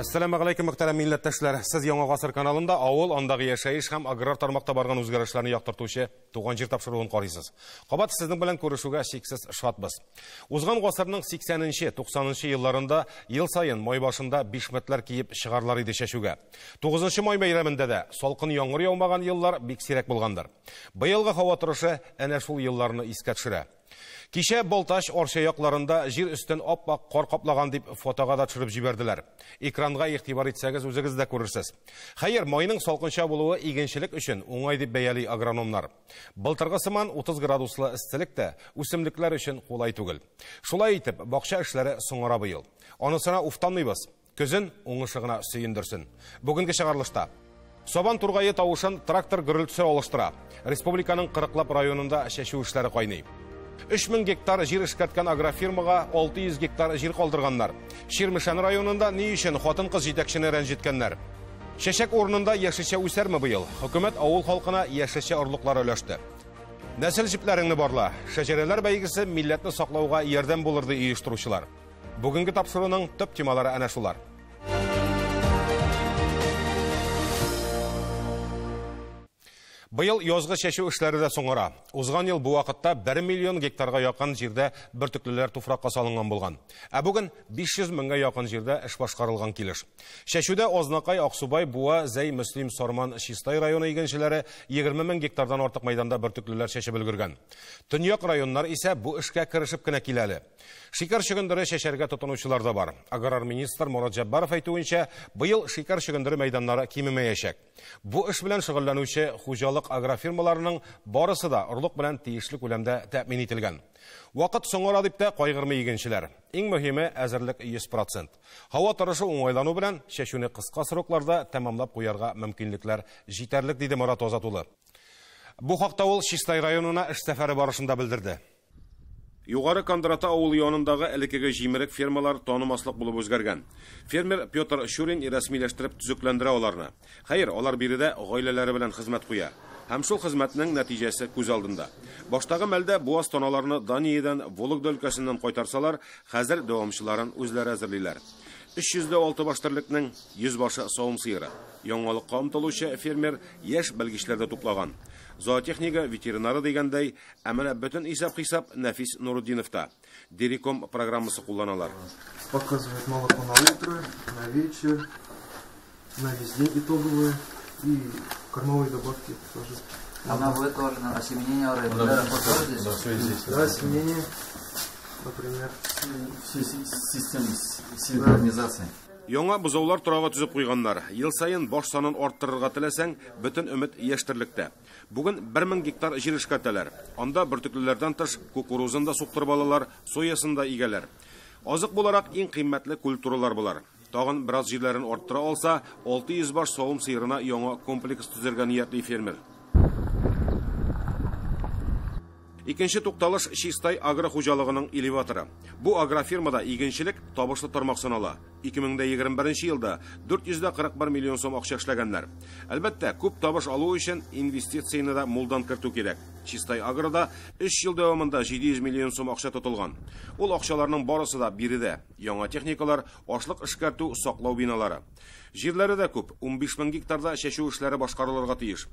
Әссәламү галәйкүм, мөхтәрәм милләттәшләр. Сез Яңа Гасыр каналында авыл, андагы яшәеш һәм аграр тармакта барган үзгәрешләрне яктыртучы Туган җир тапшыруын карыйсыз. Кабат сезнең белән күрешүгә чиксез шатбыз. Узган гасырның 80-нче, 90-нчы елларында ел саен май башында бишмәтләр киеп чыгарлар иде чәчүгә. 9 май бәйрәмендә дә салкын яңгыр яумаган еллар бик сирәк булгандыр. Быелгы һава торышы әнә шул елларны искә төшерә. Кичә Балтач Арча якларында җир өстен ап-ак кар каплаган дип фотога да төшереп җибәрделәр. Экранга игътибар итсәгез, үзегез дә күрерсез. Хәер, майның салкынча булуы игенчелек өчен уңай дип бәяли агрономнар. Былтыргы сыман 30 градуслы эсселек тә үсемлекләр өчен кулай түгел. Шулай итеп, бакча эшләре соңара быел. Анысына уфтанмыйбыз. Көзен уңышы гына сөендерсен. Бүгенге чыгарылышта Сабан тургае тавышын трактор гөрелтесе алыштыра. Республиканың 40лап районында чәчү эшләре кайный. 3000 гектар җир эшкәрткән агрофирмага 600 гектар җир калдырганнар. Чирмешән районында ни өчен хатын-кыз җитәкчене рәнҗеткәннәр? Чәчәк урынында яшелчә үсәрме быел? Хөкүмәт авыл халкына яшелчә орлыклары өләште. Нәсел җепләреңне барла. Шәҗәрәләр бәйгесе милләтне саклауга ярдәм булыр ди оештыручылар. Бүгенге тапшыруның төп темалары әнә шулар. Быел язгы чәчү эшләре дә соңара. Узган ел бу вакытта 1 миллион гектарга якын җирдә бөртеклеләр туфракка салынган булган. Ә бүген 500 меңгә якын җирдә эш башкарылган килеш. Чәчүдә Азнакай, Аксубай, Буа, Зәй, Мөслим, Сарман, Чистай районы игенчеләре 20 мең гектардан артык мәйданда бөртеклеләр чәчеп өлгергән. Төньяк районнар исә бу эшкә керешеп кенә килә әле. Шикәр чөгендере чәчәргә тотынучылар да бар. Аграр министр Морат Җәббаров әйтүенчә, быел шикәр чөгендере мәйданнары кимемәячәк. Бу эш белән шөгыльләнүче хуҗалык агрофирмаларының барысы да орлык белән тиешле күләмдә тәэмин ителгән. Вакыт соңара дип тә кайгырмый игенчеләр. Иң мөһиме әзерлек 100%. Һава торышы уңайлану белән чәчүне кыска срокларда тәмамлап куярга мөмкинлекләр җитәрлек, диде Морат Азат улы. Бу хакта ул Чистай районына эш сәфәре барышында белдерде. Югары Кондрата авылы янындагы элеккеге җимерек фермалар танымаслык булып үзгәргән. Фермер Петр Шурин рәсмиләштереп төзекләндерә аларны. Хәер, алар биредә гаиләләре белән хезмәт куя. Һәм шул хезмәтнең нәтиҗәсе күз алдында. Баштагы мәлдә буаз таналарны Даниядән, Вологда өлкәсеннән кайтарсалар, хәзер дәвамчыларын үзләре әзерлиләр. 306 баш терлекнең 100 башы савым сыеры. Яңалыкка омтылучы фермер яшь белгечләр дә туплаган. Зоотехника, ветеринары дигәндәй, ә менә бөтен исәп-хисап Нәфис Нурутдиновта. Дериком программасы кулланалар. Показывает молоко на утро, на вечер, на весь день итоговые и кормовые добавки тоже. Она будет тоже на осеменение рыбы. Да, тоже здесь? Да, все здесь. Да, осеменение, например. Все системы синхронизации. Яңа бозаулар торагы төзеп куйганнар. Ел саен баш санын арттырырга теләсәң, бөтен өмет яшь терлектә. Бүген 1000 гектар җир эшкәртәләр. Анда бөртеклеләрдән тыш кукурузын да суктырып алалар, соясын да игәләр. Азык буларак иң кыйммәтле культуралар булар. Тагын бераз җирләрен арттыра алса, 600 баш савым сыерына яңа комплекс төзергә ниятли фермер. Икенче тукталыш Чистай агро хуҗалыгының элеваторы. Бу агрофирмада игенчелек табышлы тармак санала. 2021 елда 441 миллион сум акча эшләгәннәр. Әлбәттә, күп табыш алу өчен инвестицияне дә мулдан кертү кирәк. Чистай агрода 3 ел дәвамында 700 миллион сум акча тотылган. Ул акчаларның барысы да биредә. Яңа техникалар, ашлык эшкәртү, саклау биналары. Җирләре дә күп, 15 мең гектарда чәчү эшләре башкарылырга тиеш.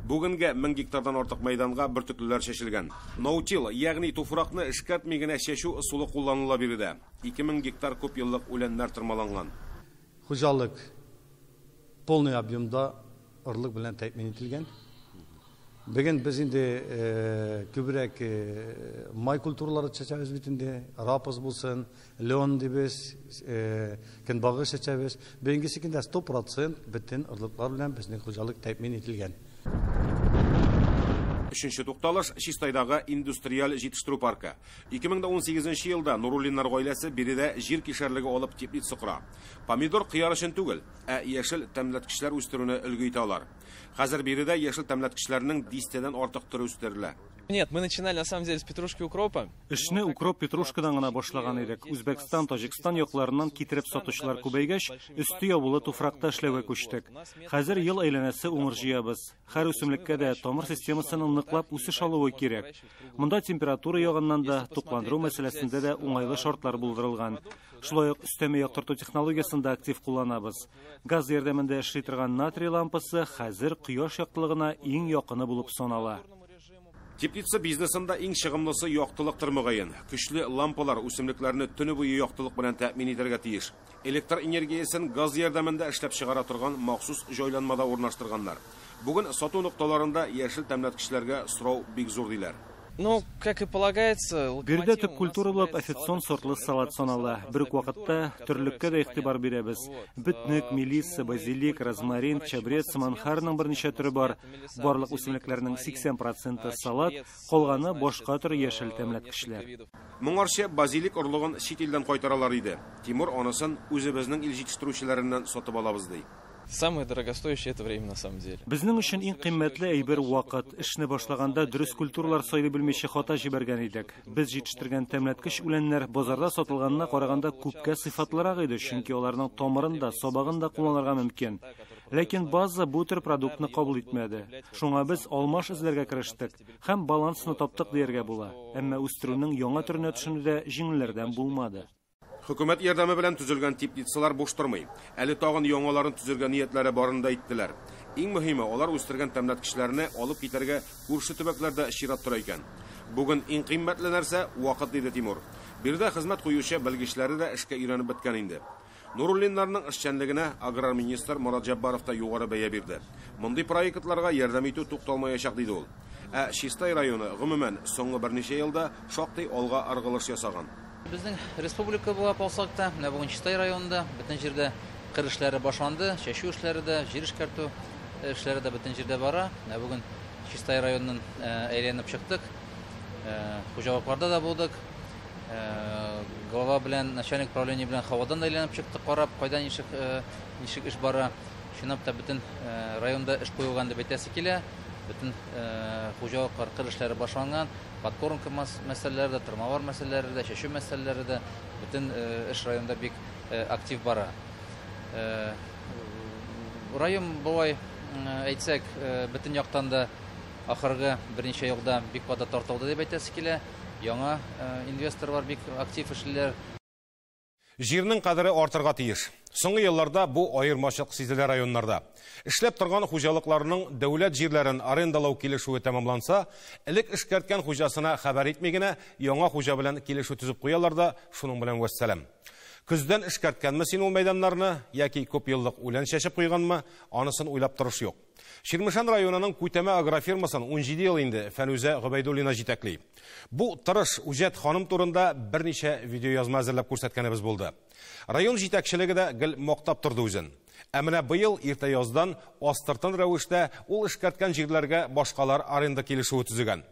Бүгенгә 1000 гектардан артык мәйданга бөртеклеләр чәчелгән. Наутил, ягъни туфракны эшкәртми генә чәчү ысулы кулланыла биредә. 2000 гектар күп еллык үләннәр тырмаланган. Хуҗалык полный объемда орлык белән тәэмин ителгән. Бүген без инде күбрәк май культуралары чәчәбез бит инде, рапс булсын, лен дибез, көнбагыш чәчәбез. Бүгенге көндә 100% бөтен орлыклар белән безнең хуҗалык тәэмин ителгән. Өченче тукталыш Чистайдагы индустриаль җитештерү паркы. 2018 елда Нуруллиннар гаиләсе биредә җир кишәрлеге алып теплица кора. Помидор кыяр өчен түгел, ә яшел тәмләткечләр үстерүне өлге итә алар. Хәзер биредә яшел тәмләткечләрнең дистәдән артык төре үстерелә. Нет, мы начинали на самом деле с петрушки, укропа. Эшне укроп, петрушкадан гына башлаган идек. Үзбәкстан, Таҗикстан якларыннан китереп сатучылар күбәйгәч, өсте ябулы туфракта эшләүгә күчтек. Хәзер ел әйләнәсе уңыш җыябыз. Һәр үсемлеккә дә тамыр системасының ныклап үсеш алуы кирәк. Монда температура ягыннан да, тукландыру мәсьәләсендә дә уңайлы шартлар булдырылган. Шулай ук өстәмә яктырту технологиясен дә актив кулланабыз. Газ ярдәмендә эшли торган натрий лампасы хәзер кояш яктылыгына иң якыны булып санала. Теплица бизнесында иң чыгымлысы яктылыктыр мөгаен. Көчле лампалар үсемлекләрне төне буе яктылык белән тәэмин итәргә тиеш. Электр энергиясен газ ярдәмендә эшләп чыгара торган махсус җайланмада урнаштырганнар. Бүген сату нокталарында яшел тәмләткечләргә сорау бик зур диләр. Ну, как и полагается, Биредә төп культура булып официон сортлы салат санала. Бер үк вакытта төрлеккә дә игътибар бирәбез. Бөтнек, мелисса, базилик, розмарин, чабрец, манхарның берничә төре бар. Барлык үсемлекләрнең 80% салат, калганы башка төр яшел тәмләткечләр. Моңарчы базилик орлыгын чит илдән кайтаралар иде. Тимур анысын үзебезнең ил җитештерүчеләреннән сатып алабыз ди. Самое дорогостоящее это время на самом деле. Безнең өчен иң кыйммәтле әйбер вакыт. Эшне башлаганда дөрес культуралар сайлый белмичә хата җибәргән идек. Без җитештергән тәмләткеч үләннәр базарда сатылганына караганда күпкә сыйфатлырак иде, чөнки аларның тамырын да, сабагын да кулланырга мөмкин. Ләкин база бу төр продуктны кабул итмәде. Шуңа без алмаш эзләргә керештек һәм балансны таптык дияргә була. Әмма үстерүнең яңа төренә төшенү дә җиңелләрдән булмады. Хөкүмәт ярдәме белән төзелгән теплицалар буш тормый. Әле тагын яңаларын төзергә ниятләре барын да әйттеләр. Иң мөһиме, алар үстергән тәмләткечләрне алып китәргә күрше төбәкләрдә чират тора икән. Бүген иң кыйммәтле нәрсә вакыт, диде Тимур. Биредә хезмәт куючы белгечләре дә эшкә өйрәнеп беткән инде. Нуруллиннарның эшчәнлегенә аграр министр Морат Җаббаров та югары бәя бирде. Мондый проектларга ярдәм итү тукталмаячак, диде ул. Ә Чистай районы гомумән соңгы берничә елда шактый алга ыргылыш ясаган. Безнең республика була алсак та, менә бүген Чистай районында бөтен җирдә кыр эшләре башланды, чәчү эшләре дә, җир эшкәртү эшләре дә бөтен җирдә бара. Менә бүген Чистай районыннан әйләнеп чыктык. Хуҗалыкларда да булдык. Глава белән, начальник управление белән һавадан да әйләнеп чыктык, карап, кайда ничек эш бара. Чынлап та бөтен районда эш куелган дип әйтәсе килә. Бөтен хуҗалыклар кыр эшләре башланган. Подкормка мәсьәләләре дә, тырмалар мәсьәләләре дә, чәчү мәсьәләләре дә, бөтен эш районда бик актив бара. Район болай әйтсәк, бөтен яктан да ахыргы берничә елда бик каты тартылды дип әйтәсе килә. Яңа инвесторлар бик актив эшлиләр. Җирнең кадере артырга тиеш. Соңгы елларда бу аермачык сизелә районнарда. Эшләп торган хуҗалыкларның дәүләт җирләрен арендалау килешүе тәмамланса, элек эшкәрткән хуҗасына хәбәр итми генә яңа хуҗа белән килешү төзеп куялар да, шуның белән вәссәлам. Көздән эшкәрткәнме син ул мәйданнарны яки күп еллык үлән чәчеп куйганмы, анысын уйлап торыш юк. Чирмешән районының Күтәмә агрофирмасын 17 ел инде Фәнүзә Гобәйдуллина җитәкли. Бу тырыш үҗәт ханым турында берничә видеоязма әзерләп күрсәткәнебез булды. Район җитәкчелеге дә гел мактап торды үзен. Ә менә быел иртә яздан астыртын рәвештә ул эшкәрткән җирләргә башкалар аренда килешүе төзегән.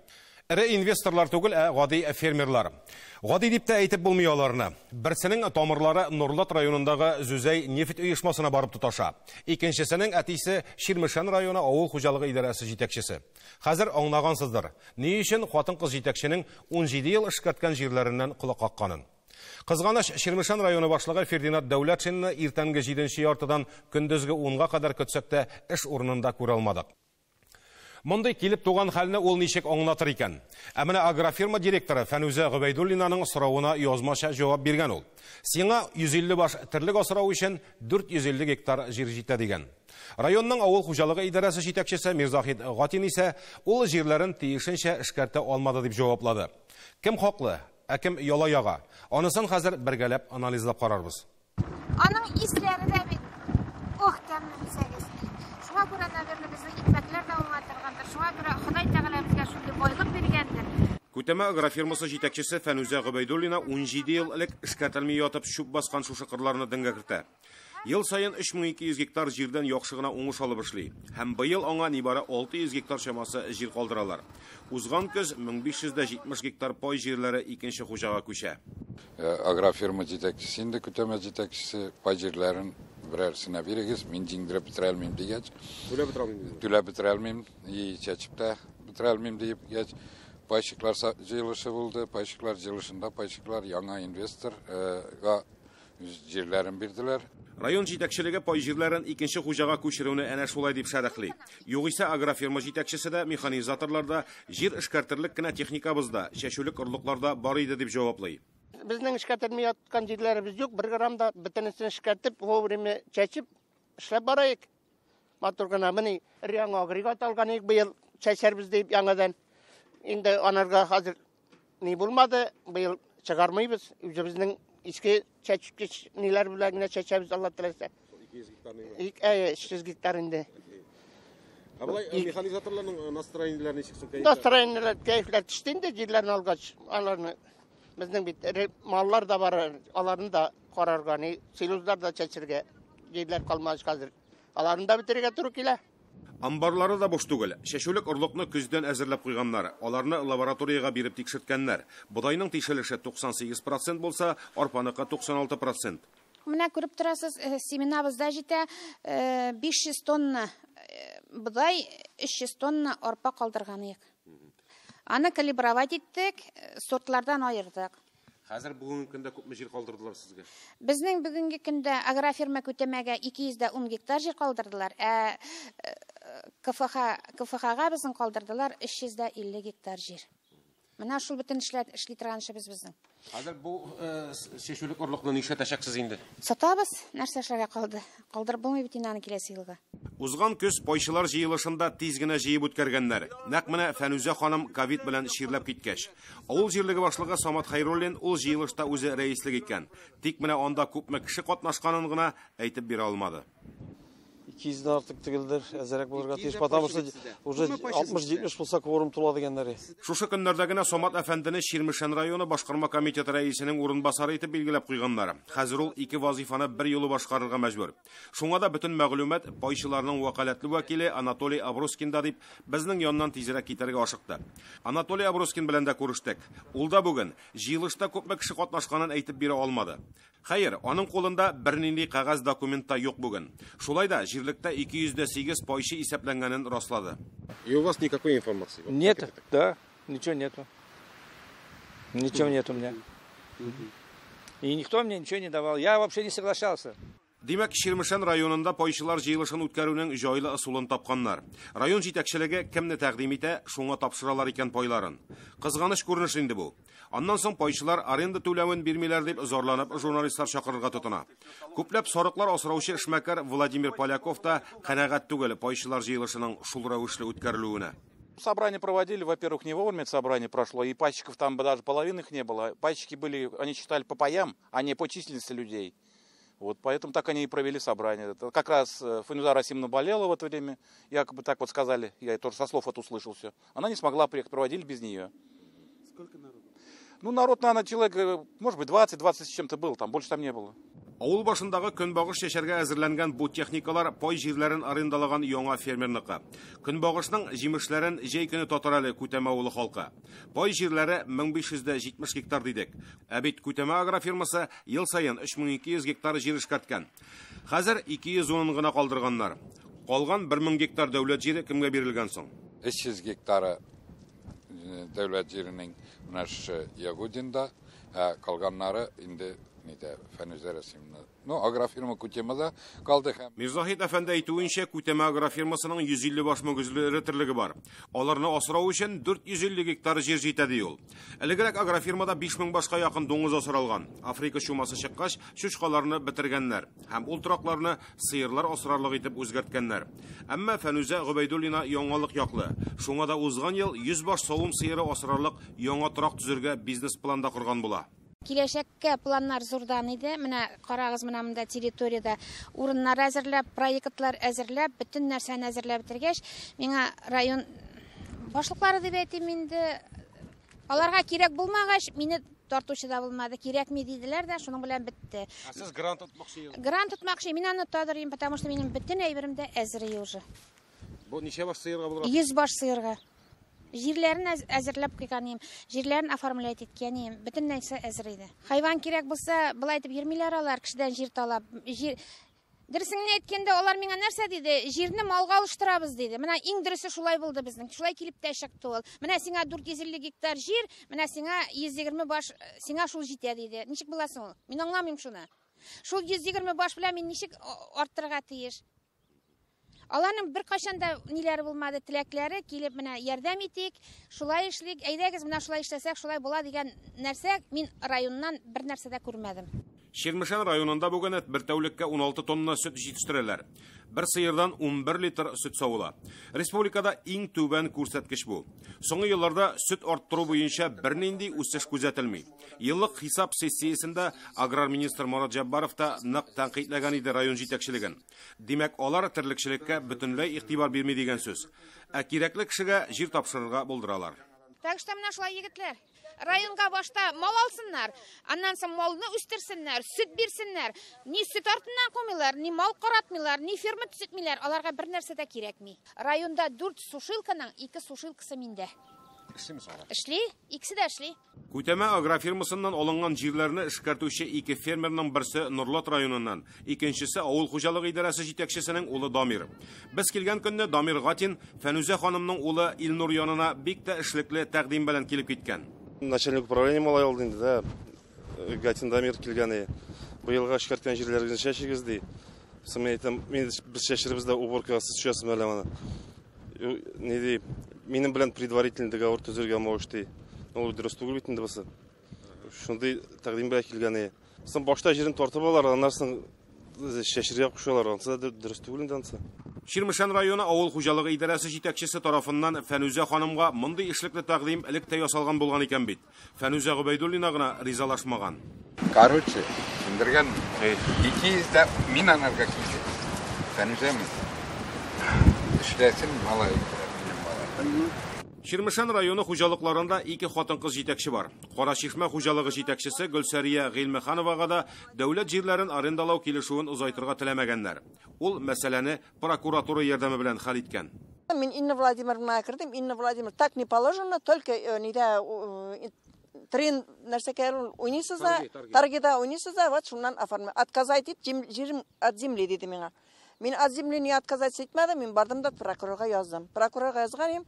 Эре инвесторлар түгел, ә гади фермерлар. Гади дип тә әйтеп булмый аларны. Берсенең тамырлары Нурлат районындагы Зүзәй нефть оешмасына барып тоташа. Икенчесенең әтисе Чирмешән районы авыл хуҗалыгы идарәсе җитәкчесе. Хәзер аңлагансыздыр, ни өчен хатын-кыз җитәкченең 17 ел эшкәрткән җирләреннән колак какканын. Кызганыч, Чирмешән районы башлыгы Фердинат Дәүләтшинны иртәнге 7:30-дан көндезге 10-га кадәр көтсәк тә эш урынында күрә алмадык. Мондый килеп туган хәлне ул ничек аңлатыр икән? Ә менә агрофирма директоры Фәнүзә Гобәйдуллинаның соравына язмача җавап биргән ул. Сиңа 150 баш терлек асрау өчен 450 гектар җир җитә дигән. Районның авыл хуҗалыгы идарәсе җитәкчесе Мирзахид Гатин исә ул җирләрен тиешенчә эшкәртә алмады дип җаваплады. Кем хаклы, ә кем яла яга? Анысын хәзер бергәләп анализлап карарбыз. Аның исләре дә бит ох тәмле дисәгез. Шуңа күрә, наверное, безнең икмәкләр дә уңа торгандыр. Шуңа күрә Ходай Тәгалә безгә шундый байлык биргәндер. Күтәмә агрофирмасы җитәкчесе Фәнүзә Гобәйдуллина 17 ел элек эшкәртелми ятып чүп баскан шушы кырларны дөнгә кертә. Ел саен 3200 гектар җирдән яхшы гына уңыш алып эшли. Һәм быел аңа нибары 600 гектар чамасы җир калдыралар. Узган көз 1570 гектар пай җирләре икенче хуҗага күчә. Агрофирма җитәкчесе инде Күтәмә җитәкчесе пай җирләрен берәрсенә бирегез, мин җиңдереп бетерә алмыйм дигәч, Түләп бетерә алмыйм дигәч. Түләп бетерә алмыйм, и чәчеп тә бетерә алмыйм дип, гәч, Пайщиклар җыелышы булды. Пайщиклар җыелышында пайщиклар яңа инвесторга җирләрен бирделәр. Район җитәкчелеге пай җирләрен икенче хуҗага күчерүне әнә шулай дип шәрехли. Югыйсә агрофирма җитәкчесе дә, механизаторлар да җир эшкәртерлек кенә техникабыз да, чәчүлек орлыклар да бар иде дип җаваплый. Безнең эшкәртелми яткан җирләребез юк, бер грамм да бөтенесен эшкәртеп, вовремя чәчеп эшләп барайык. Матур гына менә яңа агрегат алган идек быел чәчәрбез дип яңадан. Инде анарга хәзер ни булмады, быел чыгармыйбыз. Үзебезнең иске чәчкеч ниләр белән генә чәчәбез, Алла теләсә. 200 гектар 300 гектар инде. Ә болай механизаторларның настроениеләре ничек соң? Настроениеләр, кәефләр төште инде җирләрне алгач. Аларны безнең бит эре маллар да бар, аларны да карарга, ни силозлар да чәчергә җирләр калмагач хәзер. Аларны да бетерергә туры килә. Амбарлары да буш түгел. Чәчүлек орлыкны көздән әзерләп куйганнар. Аларны лабораториягә биреп тикшерткәннәр. Бодайның тишелеше 98% булса, арпаныкы 96%. Менә күреп торасыз, семенабыз да җитә, 500 тонна бодай, 300 тонна арпа калдырган идек. Аны калибровать иттек, сортлардан аердык. Хәзер бүгенге көндә күпме җир калдырдылар сезгә? Безнең бүгенге көндә агрофирма Күтәмәгә 210 гектар җир калдырдылар. Ә КФХ-га безнең калдырдылар 350 гектар җир. Менә шул бөтен эшләр эшли торган эшебез безнең. Хәзер бу чәчүлек орлыкны нишләтәчәксез инде? Сатабыз, нәрсә эшләргә калды? Калдырып булмый бит инде аны киләсе елга. Узган көз пайчылар җыелышында тиз генә җыеп үткәргәннәр. Нәкъ менә Фәнүзә ханым ковид белән чирләп киткәч. Авыл җирлеге башлыгы Самат Хәйруллин ул җыелышта үзе рәислек иткән. Тик менә анда күпме кеше катнашканын гына әйтеп бирә алмады. 200-дән артык тегелдер, әзерәк булырга тиеш, потому что уже 60-70 булса кворум тула дигәннәре. Шушы көннәрдә генә Самат әфәндене Чирмешән районы башкарма комитеты рәисенең урынбасары итеп билгеләп куйганнар. Хәзер ул ике вазифаны бер юлы башкарырга мәҗбүр. Шуңа да бөтен мәгълүмат пайчыларның вәкаләтле вәкиле Анатолий Аброскинда дип безнең яннан тизрәк китәргә ашыкты. Анатолий Аброскин белән дә күрештек. Ул да бүген җыелышта күпме кеше катнашканын әйтеп бирә алмады. Хәер, аның кулында бернинди кәгазь документ та юк бүген. Шулай да җирлектә 208 пайчы исәпләнгәнен раслады. И у вас никакой информации? Вот Нет, как это так? да, ничего нету. Ничего нет у меня. И никто мне ничего не давал. Я вообще не соглашался. Димәк, Чирмешән районында пайчылар җыелышын үткәрүнең җайлы ысулын тапканнар. Район җитәкчелеге кемне тәкъдим итә, шуңа тапшыралар икән пайларын. Кызганыч күренеш инде бу. Аннан соң пайчылар аренда түләвен бирмиләр дип зарланып журналистлар чакырырга тотына. Күпләп сарыклар асраучы эшмәкәр Владимир Поляков та канәгать түгел пайчылар җыелышының шул рәвешле үткәрелүенә. Собрание проводили, во-первых, не вовремя это собрание прошло, и пайщиков там даже половины их не было. Пайщики были, они считали по паям, а не по численности людей. Вот, поэтому так они и провели собрание. Это как раз Фанюза Расимовна болела в это время, якобы так вот сказали, я тоже со слов это услышал все. Она не смогла приехать, проводили без нее. Сколько народу? Народ, наверное, человек, может быть, 20 с чем-то был, там больше там не было. Авыл башындагы көнбагыш чәчәргә әзерләнгән бу техникалар пай җирләрен арендалаган яңа фермерныкы. Көнбагышның җимешләрен җәй көне татар әле Күтәмә авылы халкы. Пай җирләре 1570 гектар дидек. Ә бит Күтәмә агрофирмасы ел саен 3200 гектар җир эшкәрткән. Хәзер 210 гына калдырганнар. Калган 1000 гектар дәүләт җире кемгә бирелгән соң? 300 гектары дәүләт җиренең менә шушы Ягудинда, ә калганнары инде нидә, Фәнүзә Рәсимовна. Агрофирма Күтәмәдә калды һәм Мирзаһит әфәнде әйтүенчә, Күтәмә агрофирмасының 150 баш мөгезле эре терлеге бар. Аларны асрау өчен 450 гектар җир җитә ди ул. Элегрәк агрофирмада 5000 башка якын дуңгыз асралган. Африка чумасы чыккач, чучкаларны бетергәннәр һәм ул торакларны сыерлар асрарлык итеп үзгәрткәннәр. Әмма Фәнүзә Гобәйдуллина яңалык яклы. Шуңа да узган ел 100 баш савым сыеры асрарлык яңа торак төзергә бизнес-план да корган була. Киләчәккә планнар зурдан иде. Менә карагыз, менә монда территориядә урыннар әзерләп, проектлар әзерләп, бөтен нәрсәне әзерләп бетергәч, миңа район башлыклары дип әйтим инде, аларга кирәк булмагач, мине тартучы да булмады, кирәкми диделәр дә, шуның белән бетте. Ә сез грант тотмакчы идегез? Грант тотмакчы, мин аны тотадыр, потому что минем бөтен әйберем дә әзер уже. Бу ничә баш сыерга булыр? 100 баш сыерга. Җирләрен әзерләп куйган идем, җирләрен оформлять иткән идем, бөтен нәрсә әзер иде. Хайван кирәк булса, былай итеп йөрмиләр алар, кешедән җир талап, җир Дөресен генә әйткәндә, алар миңа нәрсә диде? Җирне малга алыштырабыз диде. Менә иң дөресе шулай булды безнең. Шулай килеп тә чыкты ул. Менә сиңа 450 гектар җир, менә сиңа 120 баш, сиңа шул җитә диде. Ничек була соң ул? Мин аңламыйм шуны. Шул 120 баш белән мин ничек арттырырга тиеш? Аларның беркайчан да ниләре булмады, теләкләре килеп менә ярдәм итик, шулай эшлик, әйдәгез менә шулай эшләсәк, шулай була дигән нәрсә мин районнан бер нәрсә дә күрмәдем. Чирмешән районында бүген бер тәүлеккә 16 тонна сөт җитештерәләр. Бер сыердан 11 литр сөт савыла. Республикада иң түбән күрсәткеч бу. Соңгы елларда сөт арттыру буенча бернинди үсеш күзәтелми. Еллык хисап сессиясендә аграр министр Марат Җәббаров та нык тәнкыйтьләгән иде район җитәкчелеген. Димәк, алар терлекчелеккә бөтенләй игътибар бирми дигән сүз. Ә кирәкле кешегә җир тапшырырга булдыралар. Так что менә шулай, егетләр. Районга башта мал алсыннар, аннан соң малны үстерсеннәр, сөт бирсеннәр. Ни сөт артыннан кумыйлар, ни мал каратмыйлар, ни ферма төзетмиләр. Аларга бер нәрсә дә кирәкми. Районда 4 сушилканың 2 сушилкасы миндә. Эшлиме соң алар? Эшли, икесе дә эшли. Күтәмә агрофирмасыннан алынган җирләрне эшкәртүче 2 фермерның берсе Нурлат районыннан, икенчесе авыл хуҗалыгы идарәсе җитәкчесенең улы Дамир. Без килгән көнне Дамир Гатин Фәнүзә ханымның улы Илнур янына бик тә эшлекле тәкъдим белән килеп киткән. Начальник управления малай алды инде да, Гатин Дамир килгән. Быелга эшкәрткән җирләрегезне чәчегез ди. Соң мин әйтәм, мин без чәчербез дә уборкага сез төшәсезме әллә моны? Ни ди, минем белән предварительный договор төзергә можешь ди. Ул дөрес түгел бит инде бусы. Шундый тәкъдим белән килгән. Соң башта җирен тартып алалар, аннан соң чәчергә кушалар. Ансы да дөрес түгел инде ансы. Чирмешән районы авыл хуҗалыгы идарәсе җитәкчесе тарафыннан Фәнүзә ханымга мондый эшлекле тәкъдим элек тә ясалган булган икән бит. Фәнүзә Гобәйдуллина гына ризалашмаган. Короче, сүндергән 200 дә мин анарга килдем. Фәнүзәме? Эшләсен малай, минем малай. Чирмешән районы хуҗалыкларында 2 хатын-кыз җитәкче бар. Кара Чишмә хуҗалыгы җитәкчесе Гөлсәрия Гыйльмехановага да дәүләт җирләрен арендалау килешүен озайтырга теләмәгәннәр. Ул мәсьәләне прокуратура ярдәме белән хәл иткән. Мин Инна Владимировна кердем. Инна Владимировна, так не положено, только нидә трен нәрсәкәр уйныйсыз да, торгида уйныйсыз да, вот шуннан оформи. Отказать ит җирем от земли диде миңа. Мин от земли не отказать итмәдем, мин бардым да прокурорга яздым. Прокурорга язган идем.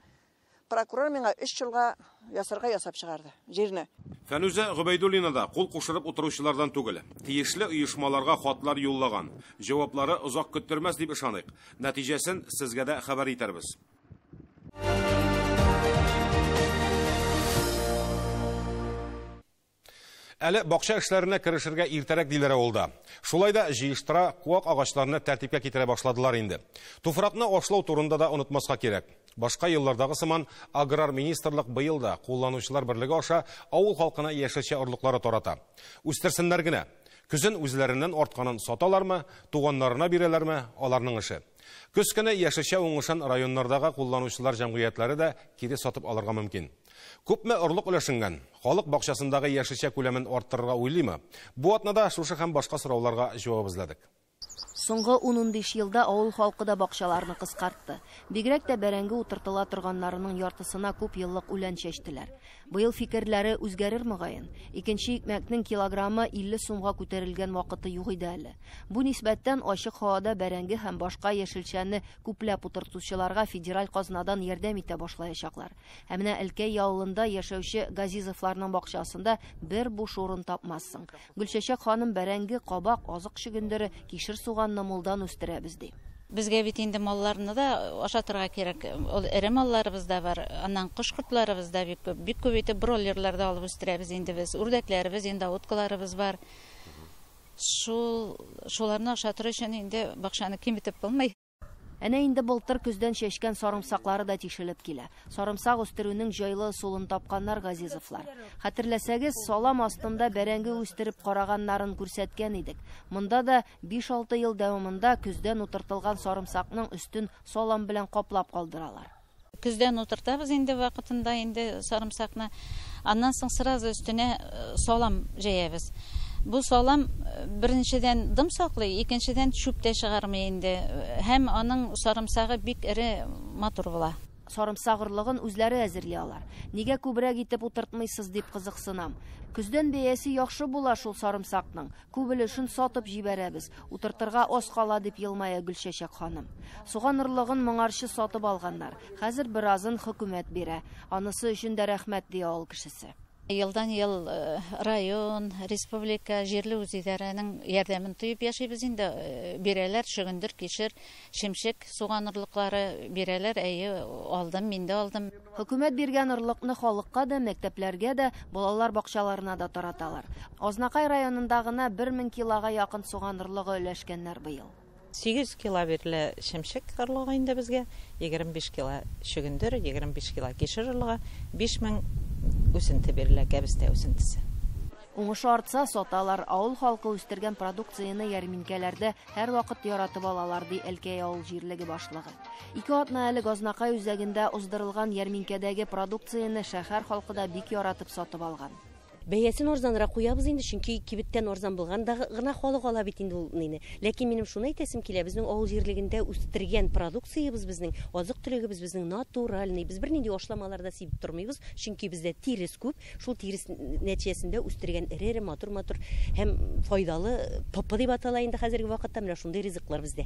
Прокурор миңа 3 елга ясарга ясап чыгарды җирне. Фәнүзә Гобәйдуллина да кул кушырып утыручылардан түгел. Тиешле оешмаларга хатлар юллаган. Җаваплары озак көттермәс дип ышаныйк. Нәтиҗәсен сезгә дә хәбәр итәрбез. Әле бакча эшләренә керешергә иртәрәк диләр авылда. Шулай да җыештыра, куак агачларны тәртипкә китерә башладылар инде. Туфракны ашлау турында да онытмаска кирәк. Башка еллардагы сыман аграр министрлык быел да кулланучылар берлеге аша авыл халкына яшелчә орлыклары тарата. Үстерсеннәр генә. Көзен үзләреннән артканын саталармы, туганнарына бирәләрме, аларның эше. Көз көне яшелчә уңышын районнардагы кулланучылар җәмгыятьләре дә кире сатып алырга мөмкин. Күпме орлык өләшенгән? Халык бакчасындагы яшелчә күләмен арттырырга уйлыймы? Бу атнада шушы һәм башка сорауларга җавап эзләдек. Соңгы 10-15 елда авыл халкы да бакчаларны кыскартты. Бигрәк тә бәрәңге утыртыла торганнарының яртысына күп еллык үлән чәчтеләр. Быел фикерләре үзгәрер мөгаен. Икенче икмәкнең килограммы 50 сумга күтәрелгән вакыты юк иде әле. Бу нисбәттән ачык һавада бәрәңге һәм башка яшелчәне күпләп утыртучыларга федераль казнадан ярдәм итә башлаячаклар. Ә менә Әлкәй авылында яшәүче Газизовларның бакчасында бер буш урын тапмассың. Гөлчәчәк ханым бәрәңге, кабак, азык чөгендере, кишер суганны мулдан үстерәбез ди. Безгә бит инде малларны да ашатырга кирәк. Ул эре малларыбыз да бар, аннан кош-кортларыбыз да бик күп. Бик күп итеп бройлерлар да алып үстерәбез инде без. Үрдәкләребез, инде уткаларыбыз бар. Шуларны ашатыр өчен инде бакчаны киметеп булмый. Әнә инде былтыр көздән чәчкән сарымсаклары да тишелеп килә. Сарымсак үстерүнең җайлы ысулын тапканнар Газизовлар. Хәтерләсәгез, салам астында бәрәңге үстереп караганнарын күрсәткән идек. Монда да 5-6 ел дәвамында көздән утыртылган сарымсакның өстен салам белән каплап калдыралар. Көздән утыртабыз инде вакытында инде сарымсакны. Аннан соң сразу өстенә салам җәябез. Бу салам беренчедән дым саклый, икенчедән чүп тә чыгармый инде. Һәм аның сарымсагы бик эре матур була. Сарымсак орлыгын үзләре әзерли алар. Нигә күбрәк итеп утыртмыйсыз дип кызыксынам. Көздән бәясе яхшы була шул сарымсакның. Күп өлешен сатып җибәрәбез. Утыртырга аз кала дип елмая Гөлчәчәк ханым. Суган орлыгын моңарчы сатып алганнар. Хәзер беразын хөкүмәт бирә. Анысы өчен дә рәхмәт, ди авыл кешесе. Елдан-ел район, республика, җирле үзидарәнең ярдәмен тоеп яшибез инде. Бирәләр чөгендер, кишер, чемчек, суган орлыклары бирәләр. Әйе, алдым, мин дә алдым. Хөкүмәт биргән орлыкны халыкка да, мәктәпләргә дә, балалар бакчаларына да тараталар. Азнакай районында гына 1000 килога якын суган орлыгы өләшкәннәр быел. 800 кило бирелә чемчек орлыгы инде безгә, 25 кило чөгендер, 25 кило кишер орлыгы, 5000 үсенте бирелә, кәбестә үсентесе. Уңышы артса саталар. Авыл халкы үстергән продукцияне ярминкәләрдә һәрвакыт яратып алалар, ди Әлкәй авыл җирлеге башлыгы. 2 атна элек Азнакай үзәгендә уздырылган ярминкәдәге продукцияне шәһәр халкы да бик яратып сатып алган. Бәясен арзанрак куябыз инде, чөнки кибеттән арзан булганда гына халык ала бит инде ул нине. Ләкин минем шуны әйтәсем килә, безнең авыл җирлегендә үстергән продукциябез, безнең азык-төлегебез безнең натуральный. Без бернинди ашламалар да сибеп тормыйбыз, чөнки бездә тирес күп. Шул тирес нәтиҗәсендә үстергән эре-эре, матур-матур һәм файдалы топы дип атала инде хәзерге вакытта менә шундый ризыклар бездә.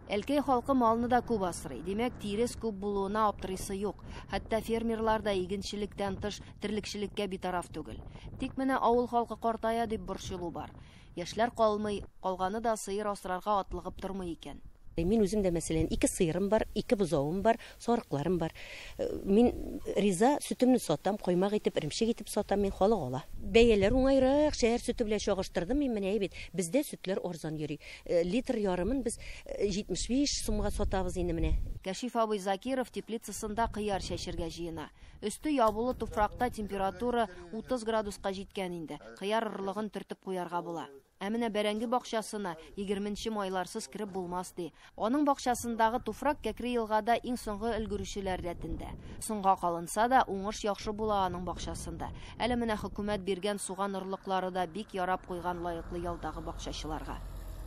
Әлкәй халкы малны да күп асрый. Димәк, тирес күп булуына аптырыйсы юк. Хәтта фермерлар да игенчелектән тыш терлекчелеккә битараф түгел. Тик менә авыл халкы картая дип борчылу бар. Яшьләр калмый, калганы да сыер асрарга атлыгып тормый икән. Мин үзем дә, мәсәлән, 2 сыерым бар, 2 бозавым бар, сарыкларым бар. Мин риза, сөтемне сатам, каймак итеп, эремчек итеп сатам, мин халык ала. Бәяләр уңайрак, шәһәр сөте белән чагыштырдым мин менә бит. Бездә сөтләр арзан йөри. Литр ярымын без 75 сумга сатабыз инде менә. Кәшиф абый Закиров теплицасында кыяр чәчергә җыена. Өсте ябулы туфракта температура 30 градуска җиткән инде. Кыяр орлыгын төртеп куярга була. Ә менә бәрәңге бакчасына 20 майларсыз кереп булмас ди. Аның бакчасындагы туфрак Кәкре елгада иң соңгы өлгерүчеләр рәтендә. Соңга калынса да уңыш яхшы була аның бакчасында. Әле менә хөкүмәт биргән суган орлыклары да бик ярап куйган лаеклы ялдагы бакчачыларга.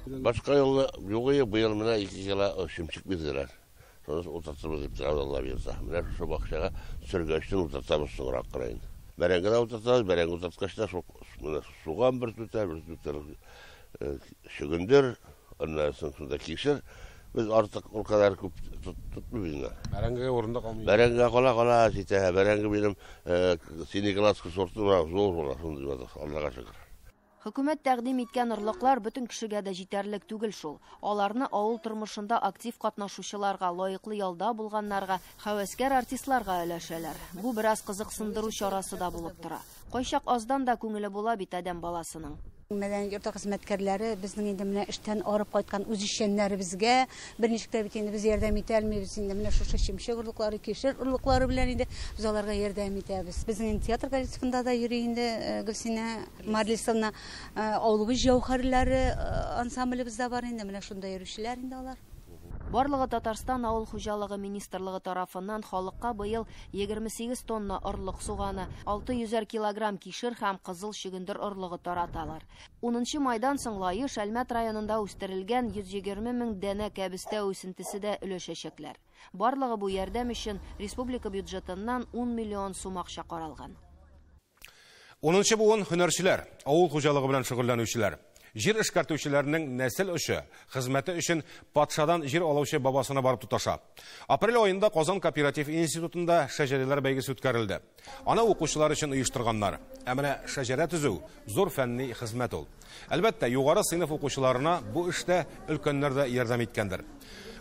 Башка елны югы, быел менә 2 кило чемчек бирделәр. Шуны утыртабыз дип тора Алла бирса. Менә шушы бакчага сөргәчтен утыртабыз соңрак кына инде. Бәрәңге дә утыртабыз, бәрәңге утырткач та шул менә суган бер түтәл, бер түтәл чөгендер, аннан соң шунда кишер. Без артык ул кадәр күп тотмыйбыз инде. Бәрәңгегә урында калмый. Бәрәңгегә кала-кала җитә. Бәрәңге минем синеглазка сорты бар, зур була, шундый була, Аллага шөкер. Хөкүмәт тәкъдим иткән орлыклар бөтен кешегә дә җитәрлек түгел шул. Аларны авыл тормышында актив катнашучыларга, лаеклы ялда булганнарга, хәвәскәр артистларга өләшәләр. Бу бераз кызыксындыру чарасы да булып тора. Кайчак аздан да күңеле була бит адәм баласының. Мәдәният йорты хезмәткәрләре безнең инде менә эштән арып кайткан үзешчәннәребезгә берничек тә бит инде без ярдәм итә алмыйбыз инде менә шушы чемчек орлыклары, кишер орлыклары белән инде без аларга ярдәм итәбез. Безнең инде театр коллективында да йөри инде Гөлсинә Марлисовна, авылыбыз җәүһәрләре ансамблебез дә бар инде, менә шунда йөрүчеләр инде алар. Барлыгы Татарстан авыл хуҗалыгы министрлыгы тарафыннан халыкка быел 28 тонна орлык суганы, 600 килограмм кишер һәм кызыл чөгендер орлыгы тараталар. 10 майдан соң Лаеш Әлмәт районында үстерелгән 120 мең дәнә кәбестә үсентесе дә өләшәчәкләр. Барлыгы бу ярдәм өчен республика бюджетыннан 10 миллион сум акча каралган. 10 буын һөнәрчеләр, авыл хуҗалыгы белән шөгыльләнүчеләр. Җир эшкәртүчеләрнең нәсел очы, хезмәте өчен патшадан җир алучы бабасына барып тоташа. Апрель аенда Казан кооператив институтында шәҗәрәләр бәйгесе үткәрелде. Аны укучылар өчен оештырганнар. Ә менә шәҗәрә төзү зур фәнни хезмәт ул. Әлбәттә, югары сыйныф укучыларына бу эштә өлкәннәр дә ярдәм иткәндер.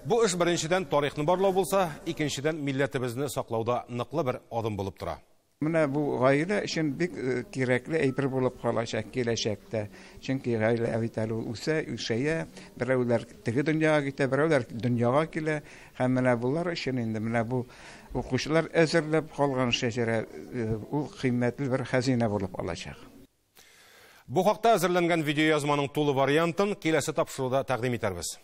Бу эш беренчедән тарихны барлау булса, икенчедән милләтебезне саклауда ныклы бер адым булып тора. Менә бу гаилә өчен бик кирәкле әйбер булып калачак киләчәктә. Чөнки гаилә бит әле ул үсә, ишәя, берәүләр теге дөньяга китә, берәүләр дөньяга килә. Һәм менә булар өчен инде менә бу укучылар әзерләп калган шәҗәрә ул кыйммәтле бер хәзинә булып алачак. Бу хакта әзерләнгән видеоязманың тулы вариантын киләсе тапшыруда тәкъдим итәрбез.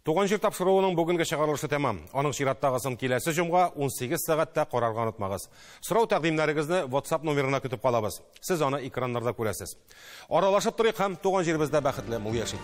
Туган җир тапшыруының бүгенге чыгарылышы тәмам. Аның чираттагысын киләсе җомга 18 сәгатьтә карарга онытмагыз. Сорау тәкъдимнәрегезне WhatsApp номерына көтеп калабыз. Сез аны экраннарда күрәсез. Аралашып торыйк һәм туган җиребездә бәхетле мул яшик.